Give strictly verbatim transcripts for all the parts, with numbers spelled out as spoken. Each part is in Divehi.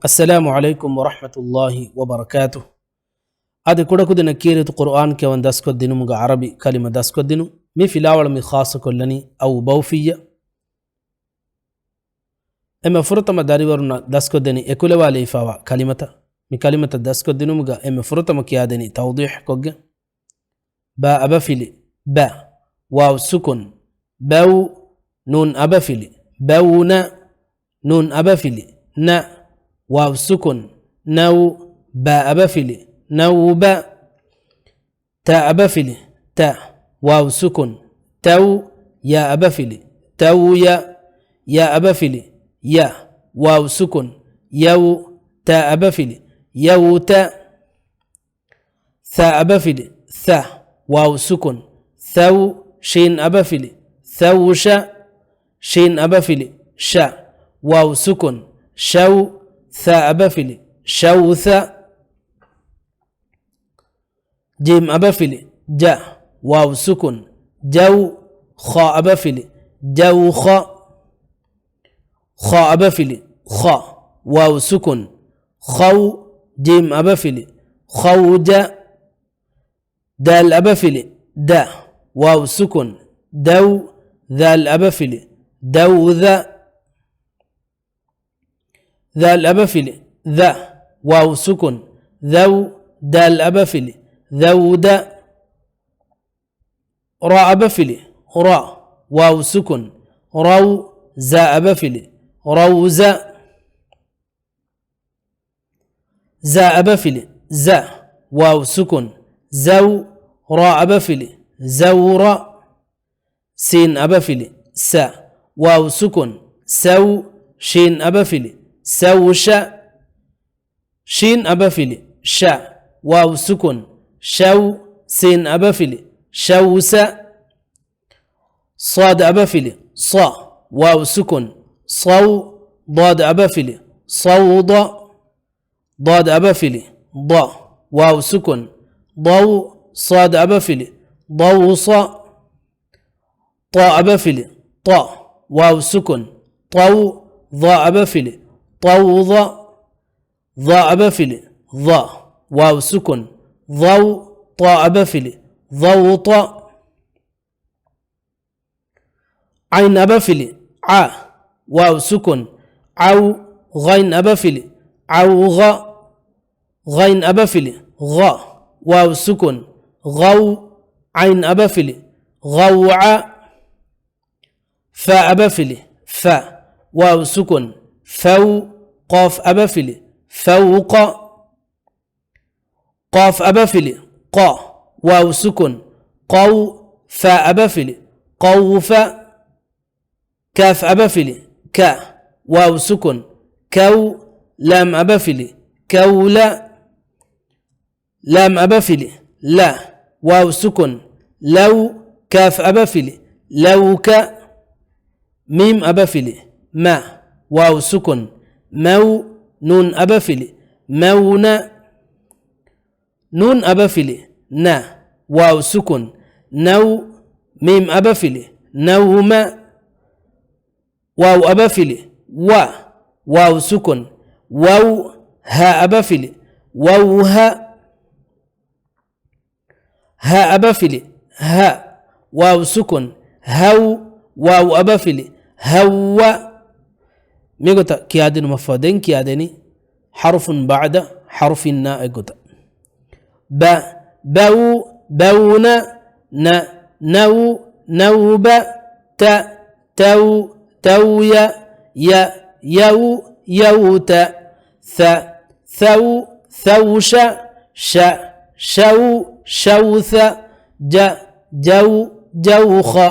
السلام عليكم ورحمة الله وبركاته. އަދި ކުޑަކުދިންނަށް ކީރިތި ޤުރުއާން ކިޔަވަން ދަސްކޮށްދިނުމުގެ ޢަރަބި ކަލިމަ ދަސްކޮށްދިނުން. މި ފިލާވަޅު މި ޚާއްޞަކޮށްލަނީ އައު ބައުފިއްޔަ. އެންމެ ފުރަތަމަ ދަރިވަރުންނަށް ދަސްކޮށްދެނީ އެކުލަވާލެވިފައިވާ ކަލިމަތައް. މި ކަލިމަތައް ދަސްކޮށްދިނުމުގަ އެންމެ ފުރަތަމަ ކިޔާދެނީ ތައުޟީޙްކޮށްގެން. ބާ އަބަފިލި، ބަ. ވާވް ސުކުން، ބައު. ނޫން އަބަފިލި، ބައުނަ. ނޫން އަބަފިލި، ނަ. ވާވް ސުކުން، ނައު. ބާ އަބަފިލި، ނައުބަ. ތާ އަބަފިލި، ތަ. ވާވް ސުކުން، ތައު. ޔާ އަބަފިލި، ތައުޔަ. ޔާ އަބަފިލި، ޔަ. ވާވް ސުކުން، ޔައު. ތާ އަބަފިލި، ޔައުތަ. ޘާ އަބަފިލި، ޘަ. ވާވް ސުކުން، ޘައު. ޝީން އަބަފިލި، ޘައުޝަ. ޝީން އަބަފިލި، ޝަ. ވާވް ސުކުން، ޝައު. ޘާ އަބަފިލި، ޝައުޘަ. ޖީމް އަބަފިލި، ޖަ. ވާވް ސުކުން، ޖައު. ޚާ އަބަފިލި، ޖައުޚަ. ޚާ އަބަފިލި، ޚަ. ވާވް ސުކުން، ޚައު. ޖީމް އަބަފިލި، ޚައުޖަ. ދާލް އަބަފިލި، ދަ. ވާވް ސުކުން، ދައު. ޛާލް އަބަފިލި، ދައުޛަ. ޛާލް އަބަފިލި، ޛަ. ވާވް ސުކުން، ޛައު. ދާލް އަބަފިލި، ޛައުދަ. ރާ އަބަފިލި، ރަ. ވާވް ސުކުން، ރައު. ޒާ އަބަފިލި، ރައުޒަ. ޒާ އަބަފިލި، ޒަ. ވާވް ސުކުން، ޒައު. ރާ އަބަފިލި، ޒައުރަ. ސީން އަބަފިލި، ސަ. ވާވް ސުކުން، ސައު. ޝީން އަބަފިލި، ސައުޝަ. ޝީން އަބަފިލި، ޝަ. ވާވް ސުކުން، ޝައު. ސީން އަބަފިލި، ޝައުސަ. ޞާދް އަބަފިލި، ޞަ. ވާވް ސުކުން، ޞައު. ޟާދް އަބަފިލި، ޞައުޟަ. ޟާދް އަބަފިލި، ޟަ. ވާވް ސުކުން، ޟައު. ޞާދް އަބަފިލި، ޟައުޞަ. ޠާ އަބަފިލި، ޠަ. ވާވް ސުކުން، ޠައު. ޡާ އަބަފިލި، ޠައުޡަ. ޡާ އަބަފިލި، ޡަ. ވާވް ސުކުން، ޡައު. ޠާ އަބަފިލި، ޡައުޠަ. ޢައިން އަބަފިލި، ޢަ. ވާވް ސުކުން، ޢައު. ޣައިން އަބަފިލި، ޢައުޣަ. ޣައިން އަބަފިލި، ޣަ. ވާވް ސުކުން، ޣައު. ޢައިން އަބަފިލި، ޣައުޢަ. ފާ އަބަފިލި، ފަ. ވާވް ސުކުން، ފައު. ޤާފް އަބަފިލި، ފައުޤަ. ޤާފް އަބަފިލި، ޤަ. ވާވް ސުކުން، ޤައު. ފާ އަބަފިލި، ޤައުފަ. ކާފް އަބަފިލި، ކަ. ވާވް ސުކުން، ކައު. ލާމް އަބަފިލި، ކައުލަ. ލާމް އަބަފިލި، ލަ. ވާވް ސުކުން، ލައު. ކާފް އަބަފިލި، ލައުކަ. މީމް އަބަފިލި، މަ. ވާވް ސުކުން، މައު. ނޫން އަބަފިލި، މައުނަ. ނޫން އަބަފިލި، ނަ. ވާވް ސުކުން، ނައު. މީމް އަބަފިލި، ނައުމަ. ވާވް އަބަފިލި، ވަ. ވާވް ސުކުން، ވައު. ހާ އަބަފިލި، ވައުހަ. ހާ އަބަފިލި، ހަ. ވާވް ސުކުން، ހައު. ވާވް އަބަފިލި، ހައްވަ. މިގޮތަށް ކިޔާދިނުމަށްފަހު ދެން ކިޔާދެނީ ޙަރުފުން ބަޢުދަ ޙަރުފިންނާ އެއްގޮތަށް. ބަ، ބައު، ބައުނަ. ނަ، ނައު، ނައުބަ. ތަ، ތައު، ތައުޔަ. ޔަ، ޔައު، ޔައުތަ. ޘަ، ޘައު، ޘައުޝަ. ޝަ، ޝައު، ޝައުޘަ. ޖަ، ޖައު، ޖައުޚަ.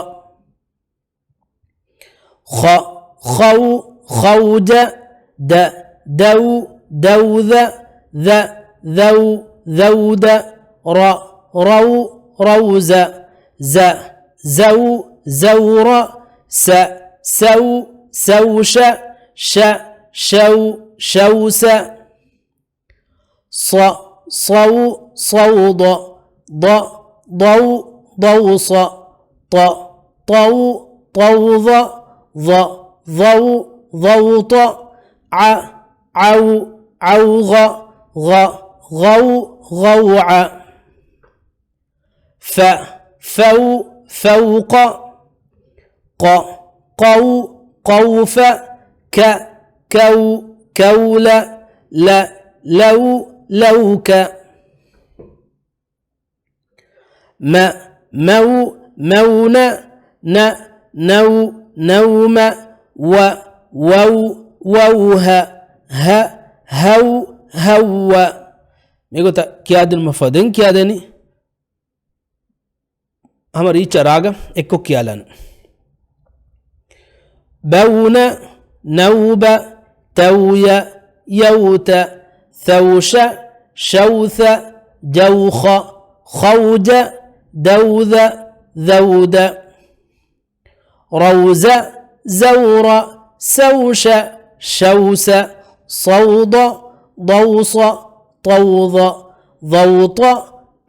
ޚަ، ޚައު، ޚައުޖަ. ދަ، ދައު، ދައުޛަ. ޛަ، ޛައު، ޛައުދަ. ރަ، ރައު، ރައުޒަ. ޒަ، ޒައު، ޒައުރަ. ސަ، ސައު، ސައުޝަ. ޝަ، ޝައު، ޝައުސަ. ޞަ، ޞައު، ޞައުޟަ. ޟަ، ޟައު، ޟައުޞަ. ޠަ، ޠައު، ޠައުޡަ. ޡަ، ޡައު، ޡައުޠަ. ޢަ، ޢައު، ޢައުޣ، ޣ، ޣައު، ޣައުޢަ. ފަ، ފައު، ފައުޤ. ޤަ، ޤައު، ޤައުފަ. ކަ، ކައު، ކައުލަ. ލަ، ލައު، ލައުކަ. މަ، މައު، މައުނަ. ނަ، ނައު، ނައުމަ. ވަ، ވައު، ވައުހަ. ހަ، ހައު، ހައްވަ. މިގޮތަށް ކިޔާދިނުމަށްފަހު ދެން ކިޔާދެނީ ހަމަ ރީއްޗަށް ރާގަށް އެއްކޮށް ކިޔާލާނެ. ބައުނަ، ނައުބަ، ތައުޔަ، ޔައުތަ، ތައުޝަ، ޝައުތަ، ޖައުޚަ، ޚައުޖަ، ދައުދަ، ޛައުދަ. ރައުޒަ، ޒައުރަ، ސައުޝަ، ޝައުސަ، ޞައުޟަ، ޟައުޞަ، ޠައުޡަ، ޡައުޠަ،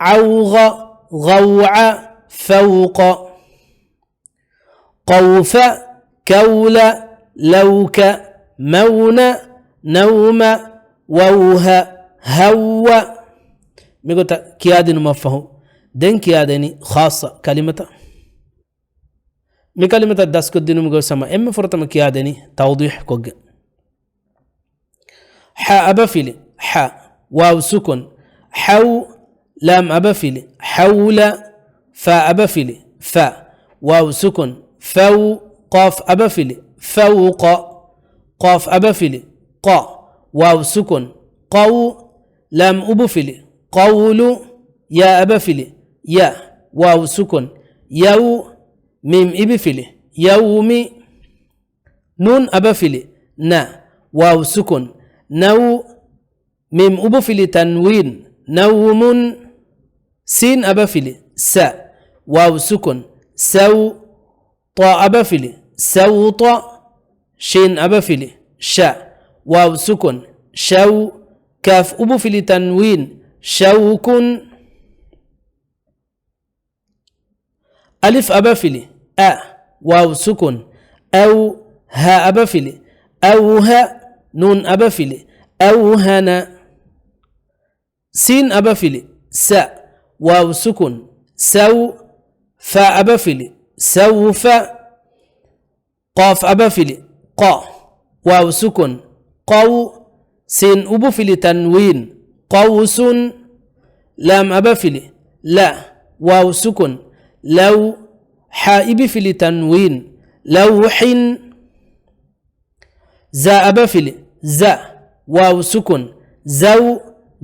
ޢައުޣަ، ޣައުޢަ، ފައުޤަ. ޤައުފަ، ކައުލަ، ލައުކަ، މައުނަ، ނައުމަ، ވައުހަ، ހައްވަ. މިގޮތަށް ކިޔާދިނުމަށްފަހު ދެން ކިޔާދެނީ ޚާއްޞަ ކަލިމަތައް. މި ކަލިމަތައް ދަސްކޮށްދިނުމުގެ ސަމަ އެންމެ ފުރަތަމަ ކިޔާދެނީ ތައުޟީޙުކޮށްގެން. ޙަ އަބަފިލި، ޙަ، ވާވް ސުކުން، ޙައު، ލާމް އަބަފިލި، ޙައުލަ، ފާ އަބަފިލި، ފަ، ވާވް ސުކުން، ފައު، ޤާފް އަބަފިލި، ފައުޤަ، ޤާފް އަބަފިލި، ޤަ، ވާވް ސުކުން، ޤައު، ލާމް އުބުފިލި، ޤައުލު، ޔާ އަބަފިލި، ޔަ، ވާވް ސުކުން، ޔައު، މީމް އިބިފިލި، ޔައުމި، ނޫން އަބަފިލި، ނަ، ވާވް ސުކުން، ނައު، މީމް އުބުފިލި ތަންވީން، ނައުމުން، ސީން އަބަފިލި، ސަ، ވާވް ސުކުން، ސައު، ޠާ އަބަފިލި، ސައުޠަ، ޝީން އަބަފިލި، ޝަ، ވާވް ސުކުން، ޝައު، ކާފް އުބުފިލި ތަންވީން، ޝައުކުން. އަލިފް އަބަފިލި، އަ، ވާވް ސުކުން، އައު، ހާ އަބަފިލި، އައުހަ، ނޫން އަބަފިލި، އައުހަނަ. ސީން އަބަފިލި، ސަ، ވާވް ސުކުން، ސައު، ފާ އަބަފިލި، ސައުފަ. ޤާފް އަބަފިލި، ޤަ، ވާވް ސުކުން، ޤައު، ސީން އުބުފިލި ތަންވީން، ޤައުސުން، ލާމް އަބަފިލި، ލަ، ވާވް ސުކުން، ލައު، ޙާ އިބިފިލި ތަންވީން، ލައުޙިން، ޒާ އަބަފިލި، ޒަ، ވާވް ސުކުން، ޒައު،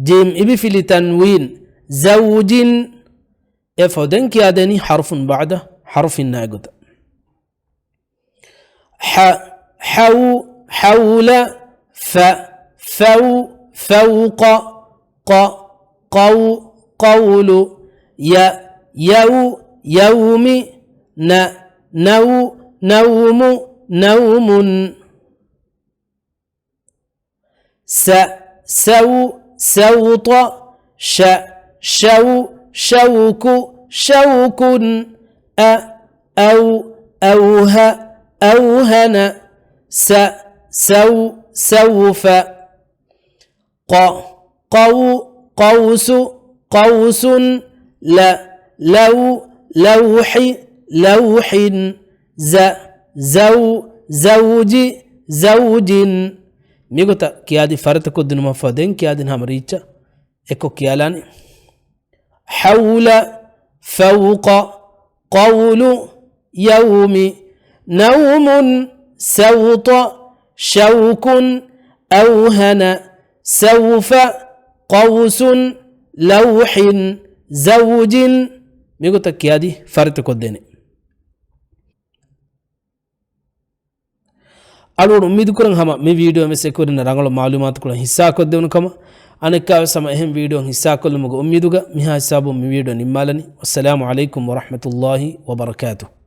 ޖީމް އިބިފިލި ތަންވީން، ޒައުޖިން. އެފަހު ދެން ކިޔާދެނީ ޙަރުފުން ބަޢުދަ ޙަރުފިންނާ ގޮތަށް. ޙަ، ޙައު، ޙައުލަ، ފަ، ފައު، ފައުޤަ، ޤަ، ޤައު، ޤައުލު، ޔަ، ޔައު، ޔައުމި، ނަ، ނައު، ނައުމު، ނައުމުން. ސަ، ސައު، ސައުޠަ، ޝަ، ޝައު، ޝައުކު، ޝައުކުން، އަ، އައު، އައުހަ، އައުހަނަ، ސަ، ސައު، ސައުފަ، ޤަ، ޤައު، ޤައުސު، ޤައުސުން، ލަ، ލައު، ލައުޙި، ލައުޙިން، ޒަ، ޒައު، ޒައުޖި، ޒައުޖިން. މިގޮތަށް ކިޔާދީ ފަރިތަކޮށްދިނުމަށްފަހު ދެން ކިޔާދިން ހަމަ ރީއްޗަށް އެއްކޮށް ކިޔާލާނެ. ޙައުލަ، ފައުޤަ، ޤައުލު، ޔައުމި، ނައުމުން، ސައުޠަ، ޝައުކުން، އައުހަނަ، ސައުފަ، ޤައުސުން، ލައުޙިން، ޒައުޖިން. މިގޮތަށް ކިޔާދީ ފަރިތަކޮށްދޭނެ. އަޅުގަނޑު އުއްމީދުކުރަން ހަމަ މި ވީޑިއޯ ވެސް އެކުވެރިންނަށް ރަނގަޅު މަޢުލޫމާތުކޮޅެއް ހިއްސާކޮށްދެވުނު ކަމަށް. އަނެއްކާވެސް ހަމަ އެހެން ވީޑިއޯ ހިއްސާކޮށްލުމުގެ އުއްމީދުގަ މިހާ ހިސާބުން މި ވީޑިއޯ ނިންމާލަނީ. ވައްސަލާމު ޢަލައިކުމް ވަރަޙްމަތުﷲި ވަބަރަކާތުހު.